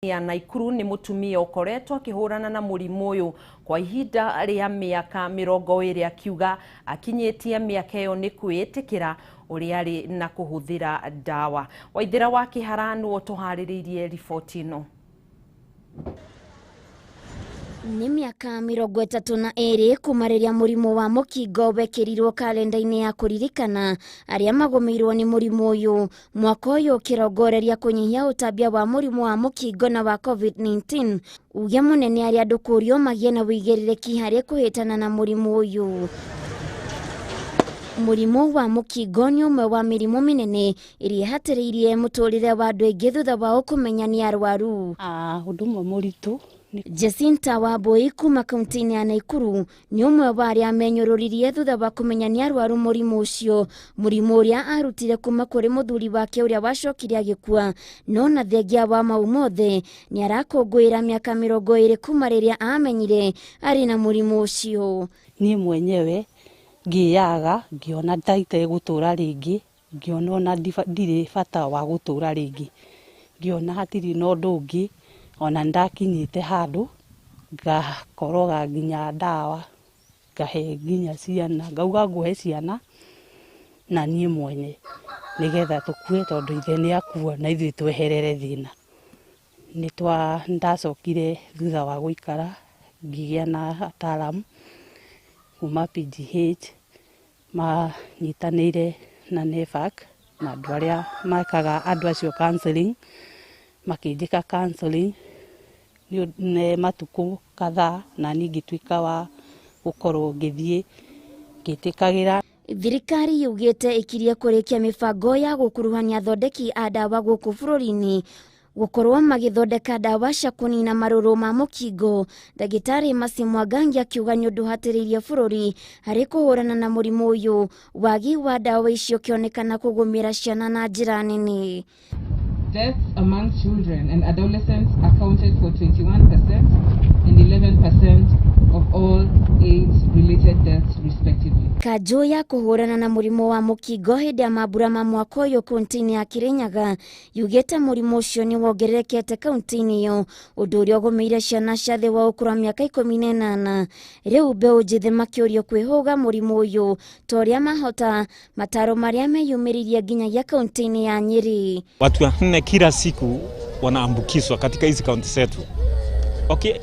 Ya Naikuru nĩ mũtumia ũkoretwo akĩhũrana na mũrimũ ũyũ kwa ihinda rĩa mĩaka 20, akiuga akinyĩtie mĩaka ĩyo nĩ kwĩĩtĩkĩra ũrĩa arĩ na kũhũthĩra ndawa. Waithĩra wa Kĩhara nĩwe ũtũharĩrĩirie riboti ĩno. Nĩ mĩaka 32 kuma rĩrĩa mũrimũ wa mũkingo wekĩrirwo kalenda-inĩ ya kũririkana arĩa magũmĩirwo nĩ mũrimũ ũyũ. Mwaka ũyũ ũkĩrongoreria kũnyihia ũtambia wa mũrimũ wa mũkingo na wa COVID-19. Uge mũnene arĩa andũ kũrio magĩe na ũigĩrĩrĩki harĩ kũhĩtana na mũrimũ ũyũ. Mũrimũ wa mũkingo nĩ ũmwe wa mĩrimũ mĩnene ĩrĩa ĩhatĩrĩirie mũtũrĩre wa andũ aingĩ thutha wao kũmenya nĩ arwaru. Ũndũ ũmwe mũritũ. Jacinta Wambui kuma kaunti-inĩ ya Naikuru nĩ ũmwe wa arĩa menyũrũririe thutha wa kũmenya nĩ arwaru mũrimũ ũcio, mũrimũ ũrĩa arutire kuma kũrĩ mũthuri wake ũrĩa wacokire agĩkua. No na thengia wa mau mothe nĩ arakũngũĩra mĩaka 20 kuma rĩrĩa amenyire arĩ na mũrimũ ũcio. Niĩ mwenyewe ngĩyaga, ngĩona ta itegũtũra rĩngĩ, ngĩona ona ndirĩ bata wa gũtũra rĩngĩ, ngĩona hatirĩ na ũndũ ũngĩ. Ona ndakinyĩte handũ ngakoroga nginya ndawa, ngahe nginya ciana, ngauga ngũhe ciana na niĩ mwene nĩgetha tũkue, tondũ ithe nĩ akua na ithuĩ tweherere thĩna. Ndacokire thutha wa gũikara ngĩgĩa na ataaramu kuma PGH manyitanĩire na NEPHAK na andũ arĩa mekaga andũ acio counseling, makĩnjĩka counseling nĩ matukũ kadhaa, na niĩ ngĩtuĩka wa gũkorwo ngĩthiĩ ngĩtĩkagĩra. Thirikari yugĩte ĩkirie kũrĩkia mĩbango ya gũkuruhania athondeki a ndawa gũkũ bũrũri-inĩ gũkorwo magĩthondeka ndawa cia kũnina marũrũ ma mũkingo. Ndagĩtarĩ Mercy Mwangangi akiuga nĩ ũndũ ũhatĩrĩirie bũrũri harĩ kũhũrana na mũrimũ ũyũ, wagi wa ndawa icio ũkĩonekana kũgũmĩra ciana na njĩra nene. Deaths among children and adolescents accounted for 21% and 11% of all AIDS-related deaths respectively. Kanjũ ya kũhũrana na mũrimũ wa mũkingo hĩndĩ ya mambura ma mwaka ũyũ kaunti-inĩ ya Kirinyaga yugĩte mũrimũ ũcio nĩ wongererekete kaunti-inĩ ĩyo, ũndũ ũrĩa ũgũmĩire ciana cia thĩ wa ũkũrũ wa mĩaka 18. Rĩu mbeũ njĩthĩ makĩũrio kwĩhũga mũrimũ ũyũ ta ũrĩa mahota, mataro marĩa meyumĩririe nginyagia kaunti-inĩ ya Nyĩrĩ. Watu 4 kila siku wanaambukizwa katika hizi kaunti zetu. Okay.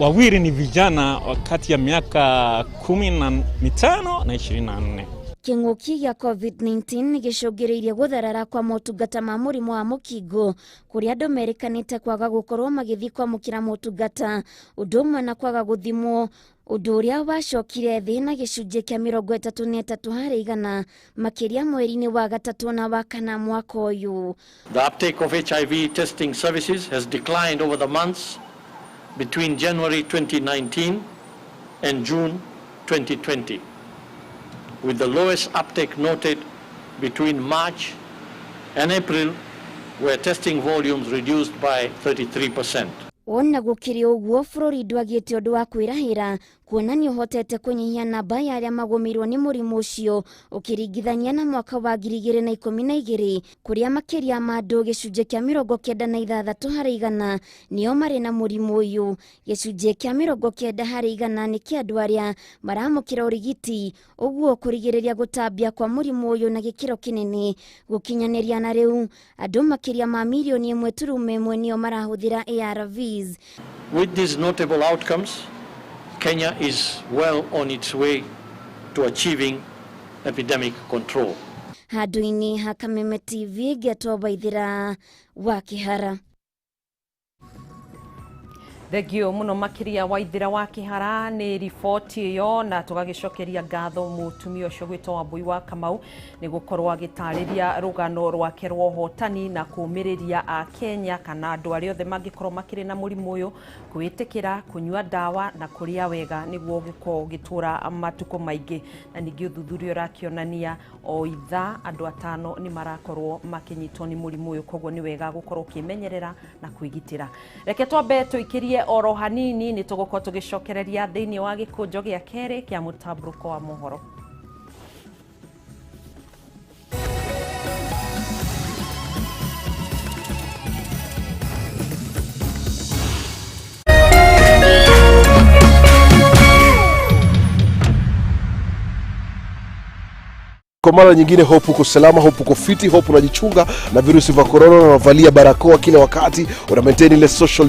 Wawili ni vijana kati ya miaka 15 na 24. Kĩng'ũki gĩa COVID-19 gĩcũngĩrĩirie gũtharara kwa motungata ma mũrimũ wa mũkingo kũrĩa andũ merĩkanĩte kwaga gũkorwo magĩthiĩ kwamũkĩra motungata, ũndũ ũmwe na kwaga gũthimwo, ũndũ ũrĩa wacokire thĩ na gĩcunjĩ kĩa 33 harĩ igana makĩria mweri-inĩ wa gatatũ na wa kana mwaka ũyũ. The uptake of HIV testing services has declined over the months between January 2019 and June 2020, with the lowest uptake noted between March and April, where testing volumes reduced by 33%. Ona gũkĩrĩ ũguo, bũrũri ndwagĩte ũndũ wa kwĩrahĩra kuona nĩ ũhotete kũnyihia namba ya arĩa magũmĩirwo nĩ mũrimũ ũcio ũkĩringithania na mwaka wa 2012, kũrĩa makĩria ma andũ gĩcunjĩ kĩa 96 harĩ igana nĩo marĩ na mũrimũ ũyũ. Gĩcunjĩ kĩa 90 harĩ igana nĩ kĩa andũ arĩa maramũkĩra ũrigiti, ũguo kũrigĩrĩria gũtambia kwa mũrimũ ũyũ na gĩkĩro kĩnene. Gũkinyanĩria na rĩu andũ makĩria ma mirioni 1.1 nĩo marahũthĩra ARVs. With these notable outcomes, Kenya is well on its way to achieving epidemic control. Handũ-inĩ ha Kameme TV ngetwo Waithĩra wa Kĩhara. Thengio mũno makĩria Waithĩra wa Kĩhara nĩ riboti ĩyo, na tũgagĩcokeria ngatho mũtumia ũcio gwĩtwo Wambui wa Kamau nĩ gũkorwo agĩtarĩria rũgano rwake rwa ũhotani na kũũmĩrĩria a Kenya kana andũ arĩa othe mangĩkorwo makĩrĩ na mũrimũ ũyũ kwĩĩtĩkĩra kũnyua ndawa na kũrĩa wega nĩguo ũgĩkorwo ũgĩtũra matukũ maingĩ. Na ningĩ ũthuthuria ũrakĩonania o ithaa andũ 5 nĩ marakorwo makĩnyitwo nĩ mũrimũ ũyũ, koguo nĩ wega gũkorwo ũkĩmenyerera na kwĩgitĩra. Reke twambe tũikĩrie oro hanini, nĩ tũgũkorwo tũgĩcokereria thĩinĩ wa gĩkũnjo gĩa kerĩ kĩa mũtambũrũko wa mohoro. Kwa mara nyingine, hope uko salama, hope uko fiti, hope unajichunga na virusi vya corona, unavalia barakoa kila wakati, una maintain ile social